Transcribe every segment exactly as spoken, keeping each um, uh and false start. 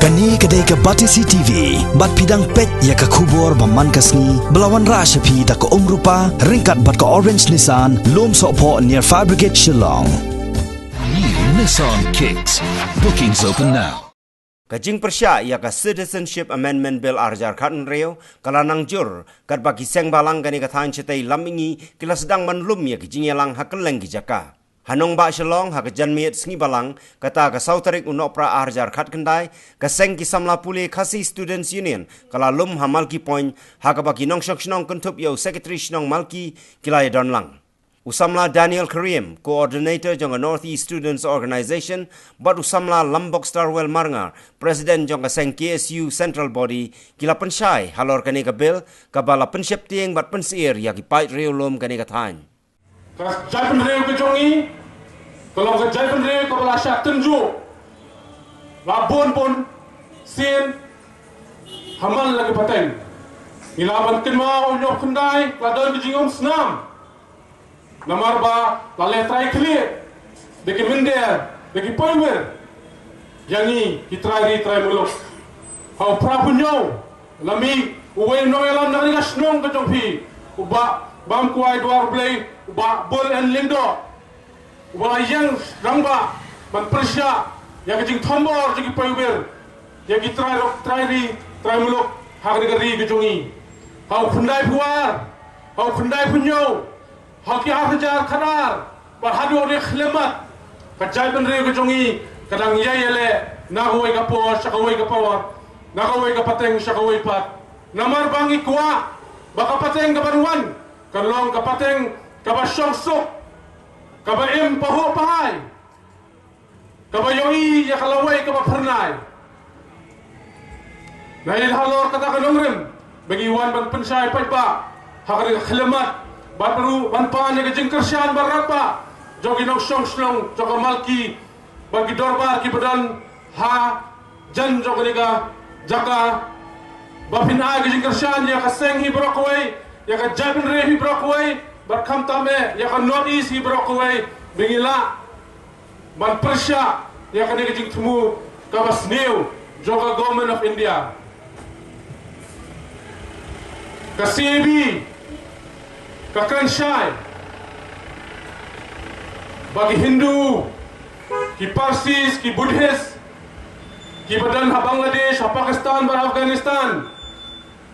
Kane ka dei ka Batesi T V, bad phi dang peit ïa ka khubor ba man ka sngi, ba la wanrah sha phi da ka Umrupa, ryngkat bad ka Orange Nissan, Lum Sohphoh near Fire Brigade Shillong. New Nissan Kicks. Bookings open now. Ka jingpyrshah ïa ka Citizenship Amendment Bill ar hajar khathynriew ka la nang jur, katba ki seng balang kane ka thaiñ shatei lam mihngi ki la sdang ban lum ïa ki jingïalang ha kylleng ki jaka. Ha nongbah Shillong, ha ka janmiet sngi balang, kata ka saw tarik u Nohprah ar hajar khatkhyndai, ka seng ki samla pule Khasi Students Union ka la lum ha Malki Point, ha kaba ki nongshong shnong kynthup ïa u Secretary Shnong Malki ki la ïadon lang. U samla Daniel Karim, Coordinator jong ka North East Students Organisation, bad u samla Lambok Starwell Marngar, President jong ka seng K S U Central Body, ki la pynshai halor kane ka bill, kaba la pynsheptieng bad pynsyier ïa ki paid riewlum kane ka thaiñ. Ka jaitbynriew ka jong ngi ka long ka jaitbynriew kaba la shah tynjuh la bun bun sien ha man la ki pateng. Ngi lah ban kynmaw u Nohprah khyndai la don ka jingumsnam. Namar ba la leh trai khlieh da ki mynder, da ki poiwir ïa ngi ki trai ri trai muluk. Ha u Phra Pynïaw la mih uwei u nongïalam na kane ka shnong ka jong phi, u Bah Bamkwai Dwar Blei, u Bah Bull N Lyngdoh, uba la ïeng rangbah ban pyrshah ïa ka jingthombor jong ki poiwir ïa ki trai ri, trai ri trai muluk ha kane ka ri ka jong ngi. Ha u khyndai phew ar, ha u khyndai phew hynñiew, ha ki ar hajar khatar bad haduh ne khyllipmat, ka jaitbynriew ka jong ngi ka dang ïai ïaleh na kawei ka por sha kawei ka por, na kawei ka pateng sha kawei pat. Namar ba ngi kwah ba ka pateng kaban wan kan long ka pateng kaba shong suk, kaba im pahuh pahai, kaba ïohi ïa ka lawei kaba phyrnai. Nangta halor kata ka nongrim ba ngi wan ban pynshai paidbah ha kane ka khyllipmat, bad ruh ban pan ïa ka jingkyrshan ba radbah jong ki nongshong shnong jong ka Malki bad ki dorbar kiba don hajan jong kane ka jaka, ba phin ai ka jingkyrshan ïa ka seng hi baroh kawei, ïa ka jaitbynriew hi baroh kawei, bad khamtam eh ïa ka North East hi baroh kawei, ba ngi lah ban pyrshah ïa kane ka jingthmu kaba sniew jong ka Government of India. Ka C A B ka kren shai ba ki Hindu, ki Parsis, ki Buddhist kiba don ha Bangladesh, ha Pakistan bad Afghanistan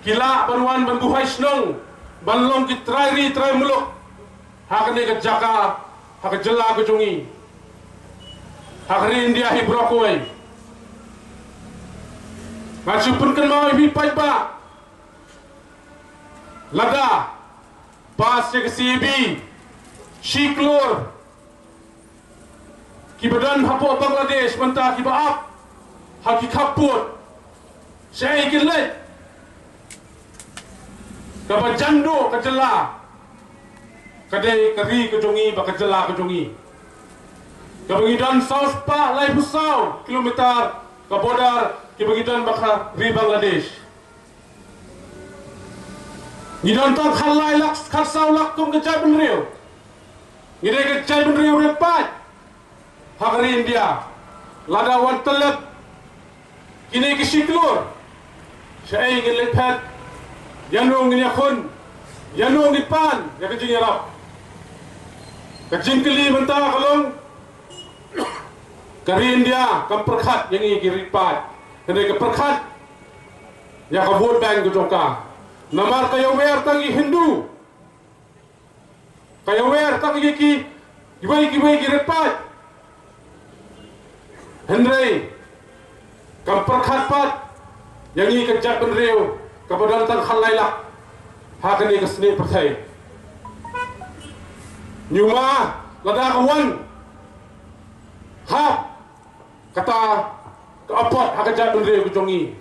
ki lah ban wan ban buhai shnong, ban long ki trai ri trai muluk ha kane ka jaka, ha ka jylla ka jong ngi, ha ka ri India hi baroh kawei. Ngan shu pynkynmaw ïa phi paidbah, lada pass ïa ka C A B, shi klur kiba don hapoh Bangladesh mynta kiba ap ha ki khappud, shaei kin leit? Kaba jan duh ka jylla ka dei ka ri ka jong ngi bad ka jylla ka jong ngi, kaba ngi don saw spah laiphew saw kilometer ka border kiba ngi don bad ka ri Bangladesh. Ngi don tang khatlai lak, khatsaw lak kum ka jaitbynriew. Ngi dei ka jaitbynriew rit paid ha ka ri India. Lada wan tylli kine ki shi klur, shaei ngin leit phet? Ïano ngin ïakhun? Ïano ngin pan ïa ka jingïarap? Ka jingkylli mynta ka long, ka ri India kam pyrkhat ïa ngi ki rit paid, hynrei ka pyrkhat ïa ka vote bank ka jong ka. Namar ka ïawer tang ïa ki Hindu, ka ïawer tang ïa ki, kiwei kiwei ki rit paid, hynrei kam pyrkhat pat ïa ngi ka jaitbynriew kaba don tang khatlai lak ha kane ka snieh pyrthei. Ngi ma lada ka wan hap kata ka apot ha ka jaitbynriew ka jong ngi,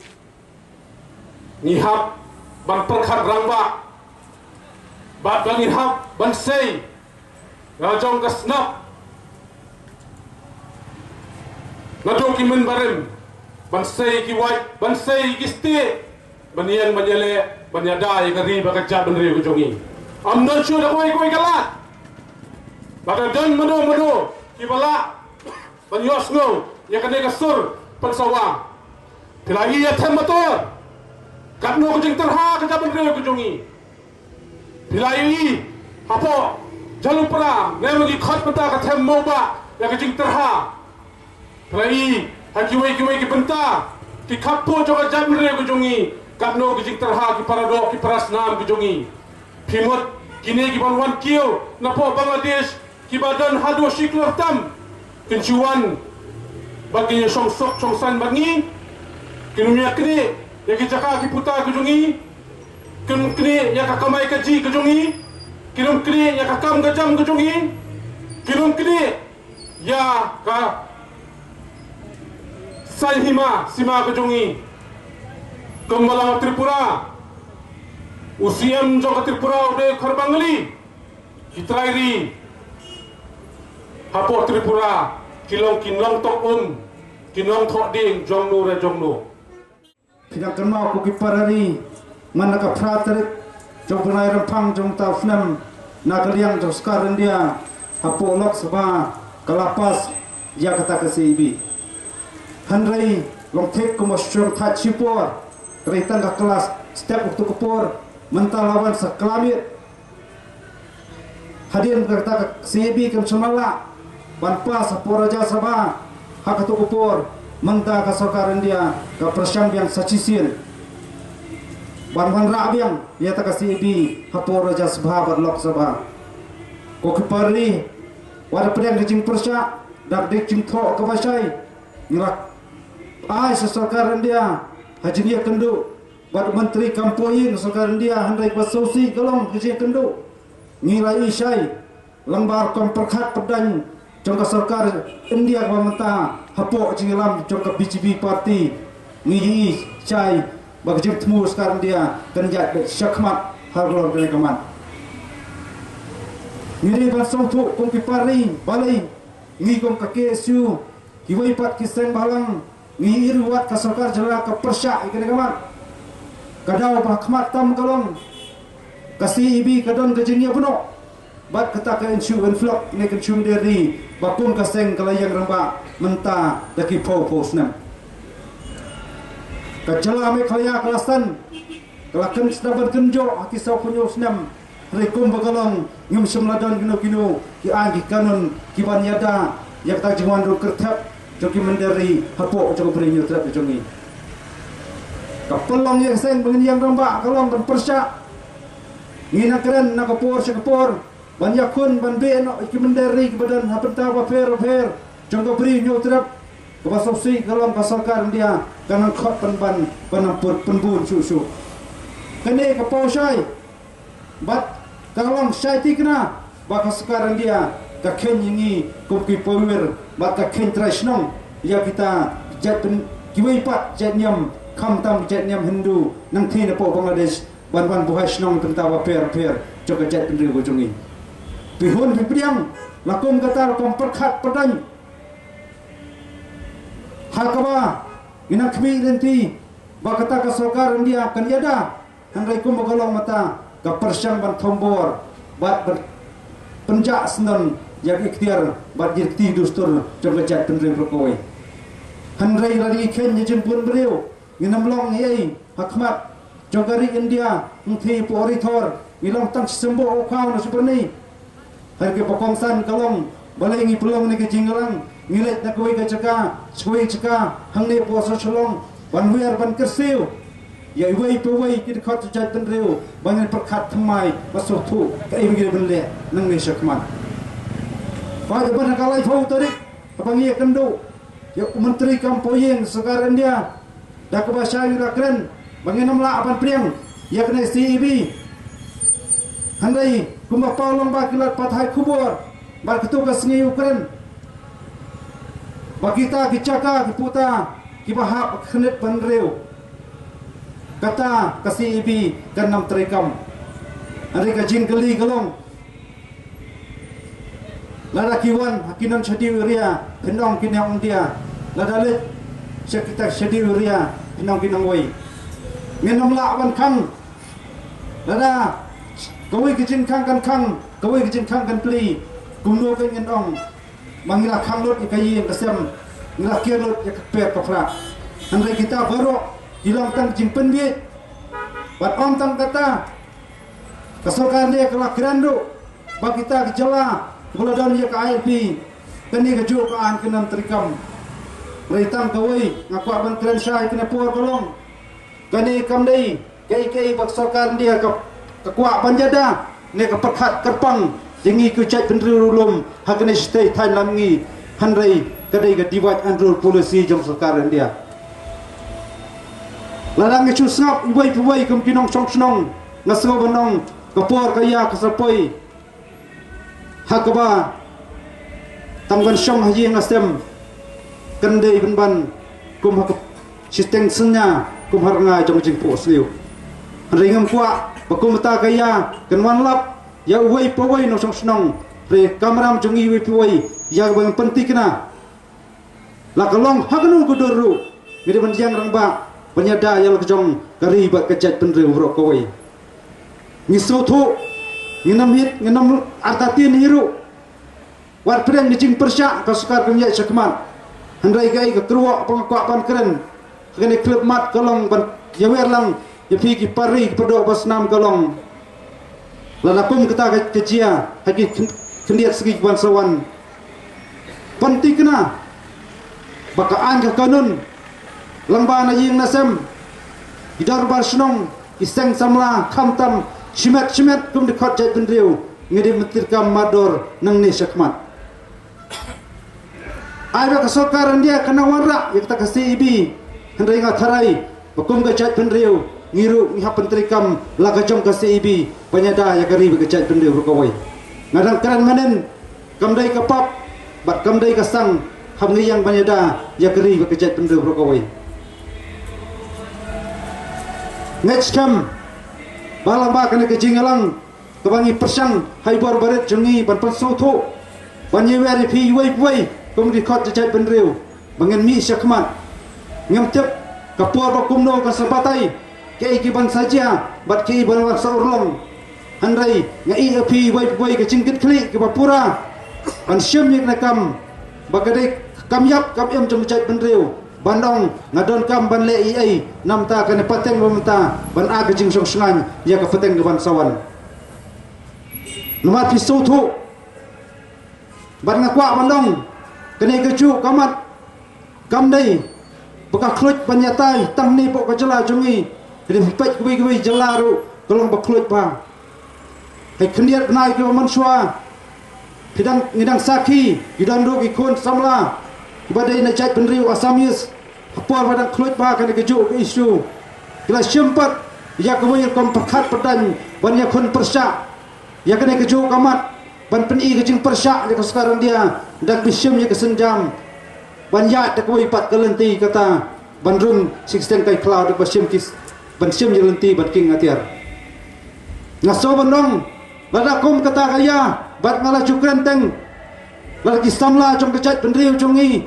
ngi hap ban pyrkhat rangbah, bad ba ngi hap ban sei la jong ka snap naduh ki mynbarim, ban sei ki wait, ban sei ki stieh, ban ïeng ban ïaleh ban ïada ïa ka ri bad ka jaitbynriew ka jong ngi. Ym don shuh da kawei kawei ka lad. Lada don mano mano kiba lah ban ïohsngew ïa kane ka sur pynsawa, Phi la ïohi ïa them motor. Katno ka jingtyrha ka jaitbynriew ka jong ngi. Phi la ïohi hapoh Jalupara, ne ma ki khot mynta ka them Mawbah ïa ka jingtyrha. Phi la ïohi ha kiwei kiwei ki bynta, ki khappud jong ka jaitbynriew ka jong ngi, katno ka jingtyrha ki paradoh, ki parasnam ka jong ngi. Phi mut kine ki ban wan kiew napoh Bangladesh, kiba don haduh shi klur tam, kin shu wan bad kin ïa shong suk shong saiñ bad ngi. Kin ym ïa knieh ïa ki jaka ki puta ka jong ngi. Kin ym knieh ïa ka kamai kajih ka jong ngi. Kin ym knieh ïa ka kam ka jam ka jong ngi. Kin ym knieh ïa ka saiñ hima sima ka jong ngi. Kumba la Tripura, u C M jong ka Tripura u dei u khar Bangali. Ki trai ri hapoh Tripura ki long ki nongtong um, ki nongthoh dieng jong no re jong no. Phi dang kynmaw ko ki para ri, man la ka phra tarik jong u bnai Rymphang jong uta u snem, na ka liang jong sorkar India hapoh Lok Sabha ka la pass ïa kata ka C A B. Hynrei long thik kumba shu thait shipor, hynrei tang ka klas step u tu ka por, mynta la wan sa klam ïa Hadien kata ka C A B kam shym la lah ban pass hapoh Rajya Sabha ha kato ka por, mynta ka sorkar India ka pyrshang biang sa shisien ban wanrah biang ïa kata ka C A B hapoh Rajya Sabha bad Lok Sabha. Ko ki para ri, wat pdiang ka jingpyrshah da ka jingthoh kaba shai, ngi la ai sha sorkar India ha jingïakynduh bad u Myntri Kam Pohïing sorkar India, hynrei kaba sngewsih ka long ka jingïakynduh. Ngi la ïohi shai lyngba rukom pyrkhat pyrdain jong ka sorkar India kaba mynta hapoh jingïalam jong ka B J P party. Ngi ïohi shai ba ka jingthmu sorkar India kan ïaid beit shakhmat halor kane ka mat. Ngi dei ban sngewthuh kum ki para ri, balei ngi kum ka K S U, kiwei pat ki seng bhalang, ngi ïohi ruh wat ka sorkar jylla ka pyrshah ïa kane ka mat. Ka daw ba khmat tam ka long, ka C A B ka don ka jingïabnoh bad kata ka inshu influx ne ka inshu mynder ri ba kum ka seng ka la ïeng rangbah mynta da ki phew phew snem. Ka jylla Meghalaya ka la san, ka la kynjah ban kynjoh ha ki saw phew hynñiew snem. Hynrei kumba ka long, ngim shym la don kino kino ki aiñ ki kanun ki ban ïada ïa kata ka jingwan ruh kyrthep jong ki mynder ri hapoh jong ka Bri Hynñiewtrep jong ngi. Ka pynlong ïa ka seng ba ngin ïeng rangbah ka long ban pyrshah. Ngi nang kren na ka por sha ka por ban ïakhun ban beh noh ïa ki mynder ri kiba don ha bynta bapher bapher jong ka Bri Hynñiewtrep. Kaba sngewsih ka long ka sorkar India ka nang khot pynban ban nang pynbun shuh shuh. Kane ka paw shai bad ka long shai thikna ba ka sorkar India ka kheiñ ïa ngi kum ki pawir bad ka kheiñ trai shnong ïa kita jait pyn-, kiwei pat jait niam, khamtam jait niam Hindu nangthie napoh Bangladesh ban wan buhai shnong bynta bapher bapher jong ka jaitbynriew ka jong ngi. Phi hun phi pdiang la kum kata rukom pyrkhat pyrdain ha kaba ngi nang khmih lynti ba kata ka sorkar India kan ïada, hynrei kumba ka long mynta ka pyrshang ban thombor bad ban pynjah syndon ïa ki ikhtiar bad ïa ki dustur jong ka jaitbynriew baroh kawei. Hynrei lada ngi kheiñ ïa ka jingbun briew, ngin ym long ei ei ha khmat jong ka ri India, ngi thie poh ri thor, ngi long tang shi symboh u khaw na shi byrni. Hynrei ka ba kongsan ka long, balei ngi pynlong kane ka jingïalang, ngi leit na kawei ka jaka sha kawei ka jaka, hangne poh sor Shillong, ban wer ban kyrsiew ïa iwei pa iwei ki dkhot jong ka jaitbynriew, ba ngin pyrkhat thymmai, ba sngewthuh kaei ba ngi dei ban leh nangne shakhmat. Ba ïa ban ha ka laiphew tarik, haba ngi ïakynduh ïa u Myntri Kam Pohïing sorkar India, da kaba shai ngi la kren ba ngin ym lah ban pdiang ïa kane C A B. Hynrei kumba paw lyngba ki lad pathai khubor bad kato ka sngi u kren ba kita ki jaka ki puta kiba hap khyndiat ban riew, kata ka C A B kan ym treikam. Hynrei ka jingkylli ka long, lada ki wan ha ki non schedule area, phin ong ki nong India. Lada leit sha kita schedule area, phin ong ki nongwei. Ngin ym lah ban khang. Lada kawei ka jingkhang kan khang, kawei ka jingkhang kan plie, kumno kan ngin ong ba ngi la khang lut ïa ka ïing ka sem, ngi la kiew lut ïa ka pep ka pra. Hynrei kita baroh ki long tang jingpynbiej. Bad ym tang kata, ka sorkar India ka la kren ruh ba kita ki jylla ba la don ïa ka I L P, kane ka juh ka aiñ ka nam treikam. Hynrei tang kawei nga kwah ban kren shai kane por ka long, kane kam dei kaei kaei ba ka sorkar India ka, ka kwah ban ïada ne ka pyrkhat kyrpang ïa ngi ki jaitbynriew riewlum ha kane shatei thaiñ lam ngi. Hynrei ka dei ka divide and rule policy jong sorkar India. Lada ngi shu sngap iwei pa iwei kum ki nongshong shnong, nga sngew ban ong ka por ka ïa ka sa poi ha kaba tang ban shong ha ïing ha sem, kan dei ban ban kum ha ka shiteng synñia, kum ha rnga jong ka jingphohsniew. Hynrei ngam kwah ba kumta ka ïa kan wan lap ïa uwei pa uwei nongshong shnong. Hynrei ka kamram jong ngi uwei pa uwei ïa kaba ngin pynthikna, la ka long ha kano ka dur ruh, ngi dei ban ïeng rangbah ban ïada ïa la ka jong ka ri bad ka jaitbynriew baroh kawei. Ngi sngewthuh, ngin ym hit, ngin ym artatien hi ruh. Wat pdeng ka jingpyrshah ka sorkar kam ïaid shakhmat. Hynrei kaei ka kyrwoh ba nga kwah ban kren ha kane ka khyllipmat ka long ban ïawer lang ïa phi ki para ri ki para doh ba snam ka long, lada kum kata ka, ka jia ha ki khyn-, khyndiat sngi ki ban sa wan, pynthikna ba ka aiñ ka kanun lyngba na ïing na sem, ki dorbar shnong, ki seng samla, khamtam shimet shimet kum dkhot jaitbynriew, ngi dei ban treikam mardor nangne shakhmat. Ai ba ka sorkar India ka nang wanrah ïa kata ka C A B, hynrei nga tharai ba kum ka jaitbynriew ngi ruh ngi hap ban treikam la ka jong ka C A B ban ïada ïa ka ri bad ka jaitbynriew baroh kawei. Nga dang kren mynnin, kam dei ka pop bad kam dei ka sang, hap ngi ïeng ban ïada ïa ka ri bad ka jaitbynriew baroh kawei. Ngeit skhem ba lyngba kane ka jingïalang kaba ngi pyrshang ha i bor barit jong ngi ban pynsngewthuh, ban ïawer ïa phi iwei pa iwei kum ki dkhot jaitbynriew ba ngin mih shakhmat. Ngam tip ka por ba kumno kan sa batai, kaei ki ban sa jia bad kaei ban wan sa urlong. Hynrei nga ïeh ïa phi iwei pa iwei ka jingkitkhlieh kaba pura ban shim ïa kane ka kam ba ka dei ka kam ïap kam im jong ka jaitbynriew. Ban ong nga donkam ban leh ei ei na bynta kane pateng ba mynta ban ai ka jingshongshngaiñ ïa ka pateng ka ban sa wan. Namar phi sngewthuh bad nga kwah ban ong, kane kajuh ka mat kam dei ba ka khluit ban ïatai tang hangne hapoh ka jylla jong ngi. Hynrei phi peit kiwei kiwei jylla ruh ka long ba khluit bha. Hei khyndiat bnai kiba mynshuwa, phi dang, ngi dang sakhi, ki don ruh ki khun samla kiba dei na jaitbynriew Assamese. Ha por ba dang khluit bha kane kajuh ka issue, ki la shim pat ïa kawei rukom pyrkhat pyrdaiñ ban ïakhun pyrshah ïa kane kajuh ka mat, ban pyni ka jingpyrshah ïa ka sorkar India da kaba shim ïa ka sienjam ban ïaid da kawei pat ka lynti kata ban rung shisha teng kai khlaw da kaba shim ki, ban shim ïa ka lynti ban king atiar. Nga sngewbha ban ong, lada kum kata ka ïa, bad nga la ju kren teng, lada ki samla jong ka jaitbynriew jong ngi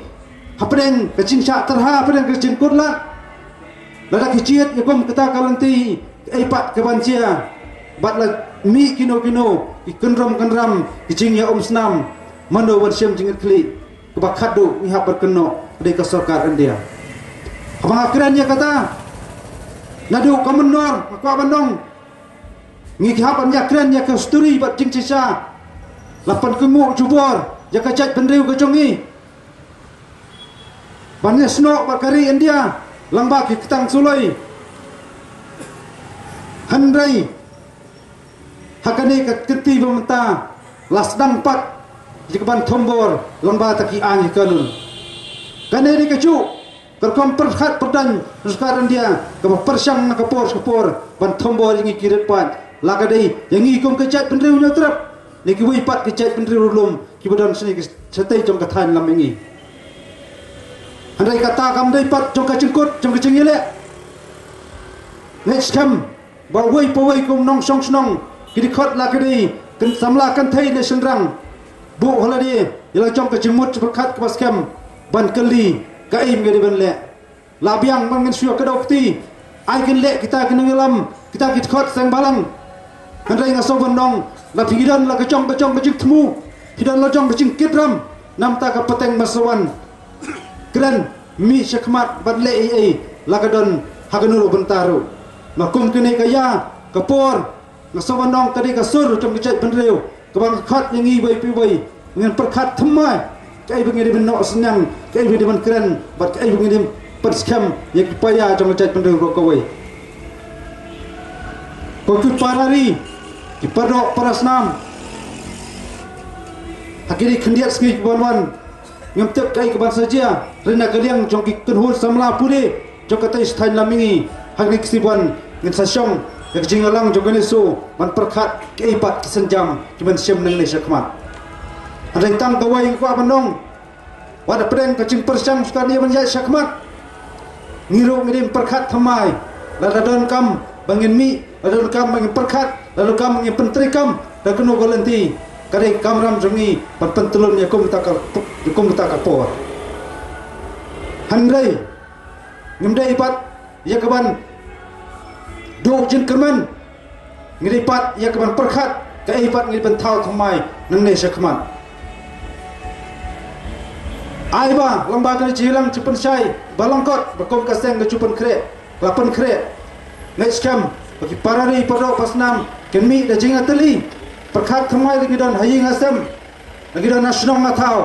hapdeng ka jingshah tyrha, hapdeng ka jingkut lad, lada ki jied ïa kum kata ka lynti, ei pat ka ban jia, bad la mih kino kino ki kynrum kynram, ki jingïaumsnam, mano ban shim jingkitkhlieh? Kaba khatduh ngi hap ban kynnoh ka dei ka sorkar India. Haba nga kren ïa kata, naduh ka mynnor nga kwah ban ong, ngi hap ban ïakren ïa ka history bad jingshisha. La pynkynmaw jubor ïa ka jaitbynriew ka jong ngi ban ïasnoh bad ka ri India lyngba ki ktang suloi. Hynrei ha kane ka kynti ba mynta la sdang pat ïa ka ban thombor lyngba ta ki aiñ ki kanun. Kane dei kajuh ka rukom pyrkhat pyrdaiñ sorkar India kaba pyrshang na ka por sha ka por ban thombor ïa ngi ki rit paid, la ka dei ïa ngi kum ka jaitbynriew Hynñiewtrep ne kiwei pat ki jaitbynriew riewlum kiba don shane ka shatei jong ka thaiñ lam ïa ngi. Hynrei kata kam dei pat jong ka jingkut jong ka jingïaleh. Ngeit skhem ba uwei pa uwei kum nongshong shnong, ki dkhot la ki dei kin samla kynthei ne shynrang, buh halade ïa la jong ka jingmut jingpyrkhat kaba skhem ban kylli kaei ngi dei ban leh. La biang ban ngin shu ïa kdew kti, ai kin leh kita ki nongïalam, kita ki dkhot seng balang. Hynrei nga sngewbha ban ong, la phi don la ka jong ka jong ka jingthmu, phi don la jong ka jingkitram na bynta ka pateng ba sa wan. Kren mih shakhmat bad leh ei ei la ka don ha kano ruh bynta ruh. Ma kum kane ka ïa ka por, nga sngewbha ban ong ka dei ka sur jong ka jaitbynriew kaba nga khot ïa ngi iwei pa iwei, ngin pyrkhat thymmai kaei ba ngi dei ban noh synñiang, kaei ba ngi dei ban kren bad kaei ba ngi dei ban pynskhem ïa ki paia jong ka jaitbynriew baroh kawei. Ko ki para ri, ki para doh para snam, ha kine khyndiat sngi ki ban wan, ngam tip kaei ka ban sa jia, hynrei na ka liang jong ki kynhun samla pule jong katei ka thaiñ la mihngi, ha kine ki sngi ban wan ngin sa shong ïa ka jingïalang jong kane ka show ban pyrkhat kaei pat ki sienjam ki ban shim nangne shakhmat. Hynrei tang kawei nga kwah ban ong, wat hapdeng ka jingpyrshang jong kane ban ïaid shakhmat, ngi ruh ngi dei ban pyrkhat thymmai, lada donkam ba ngin mih, lada donkam ba ngin pyrkhat, lada donkam ba ngin pyntreikam da kano ka lynti, ka dei ka kamram jong ngi ban pyntlun ïa kum kata ka, ïa kum kata ka por. Hynrei ngim dei pat ïa ka ban duh jingkyrmen, ngi dei pat ïa ka ban pyrkhat kaei pat ngi dei ban thaw thymmai nangne shakhmat. Ai ba lyngba kane ka jingïalang jingpynshai ba lyngkot ba kum ka seng ka ju pynkhreh, la pynkhreh. Ngeit skhem ba ki para ri para doh para snam kin mih da jingïatylli, pyrkhat thymmai, lada ngi don ha ïing ha sem, lada ngi don ha shnong ha thaw,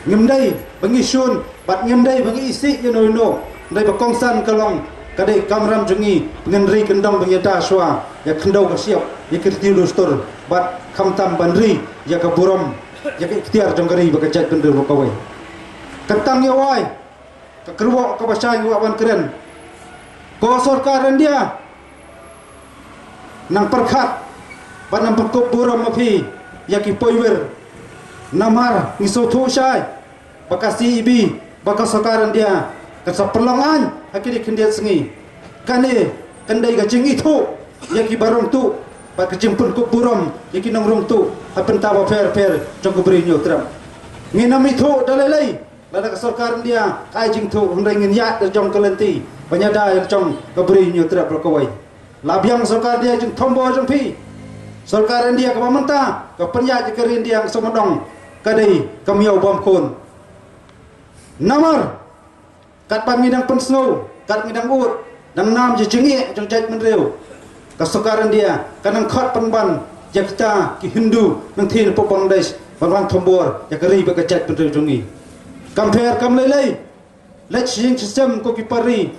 ngim dei ba ngi shun bad ngim dei ba ngi isih ïano ïano. Hynrei ba kongsan ka long, ka dei ka kamram jong ngi ba ngin ri kyndong, ba ngin ïada shuwa ïa ka khyndew ka shyiap, ïa ki riti dustur, bad khamtam ban ri ïa ka burom, ïa ka iktiar jong ka ri bad ka jaitbynriew baroh kawei. Ka tang ïa wai, ka kyrwoh kaba shai nga kwah ban kren. Ko sorkar India, nang pyrkhat bad nang pynkup burom ma phi ïa ki poiwir. Namar ngi sngewthuh shai ba ka C A B bad ka sorkar India kan sa pynlong aiñ ha kine khyndiat sngi. Kane kan dei ka jingithuh ïa ki barongtuh bad ka jingpynkup burom ïa ki nongrongtuh ha bynta bapher bapher jong ka Bri Hynñiewtrep. Ngin ym ithuh da lei lei lada ka sorkar India ka ai jingthuh, hynrei ngin ïaid da la jong ka lynti ban ïada ïa la jong ka Bri Hynñiewtrep baroh kawei. La biang sorkar India jingthombor jong phi. Sorkar India kaba mynta ka pynïaid ïa ka ri India, nga sngewdong ka dei ka miaw bym khun. Namar katba ngi dang pynsngew, kat ngi dang ud, dang nam ïa ka jingeh jong ka jaitbynriew, ka sorkar India ka nang khot pynban ïa kita ki Hindu nangthie napoh Bangladesh ban wan thombor ïa ka ri bad ka jaitbynriew jong ngi. Kam pher kam lei lei, leit sha ïing sha sem ko ki para ri,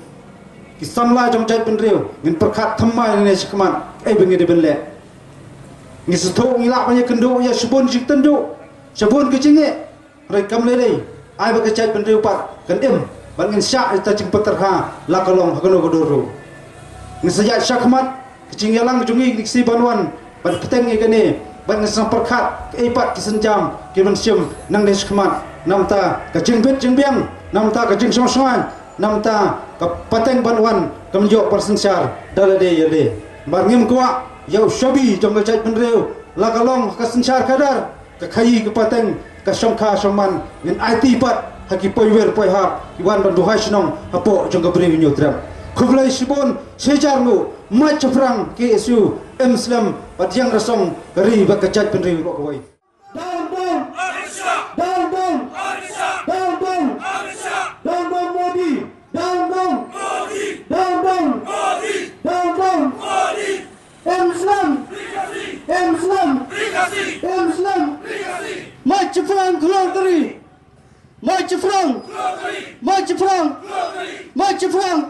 ki samla jong ka jaitbynriew, ngin pyrkhat thymmai nangne shakhmat kaei ba ngi dei ban leh. Ngi sngewthuh ngi lah ban ïakynduh ïa shibun jingtynjuh, shibun ka jingeh, hynrei kam lei lei, ai ba ka jaitbynriew pat kan im bad ngin shah ïa kata ka jingpynterha la ka long ha kano ka dur ruh. Ngin sa ïaid shakhmat ka jingïalang jong ngi kine ki sngi ban wan ban bteng ïa kane, bad ngin sa pyrkhat kaei pat ki sienjam ki ban shim nangne shakhmat. Namar ka jingbit jingbiang, namar ka jingshong shngaiñ, namar ka pateng ban wan kan ïoh ban synshar da lade ïa lade. Bad ngim kwah ïa u shabi jong ka jaitbynriew la ka long ha ka synshar khadar, ka khaïi ka pateng, ka shongkha shongman, ngin aiti pat ha ki poiwir poihap ki wan ban duhai shnong hapoh jong ka Bri Hynñiewtrep. Khublei shibun, shi hajar nguh, mait shaphrang K S U, im slem bad ïeng rasong ka ri bad ka jaitbynriew baroh kawei. Down, down! Down, down! Down, down! Down, down, Modi! Down, down! Down, down! Down, down! Im slem! Im slem! Im slem! Mait shaphrang khlur ka ri! Mait shaphrang! Mait shaphrang! Mait shaphrang!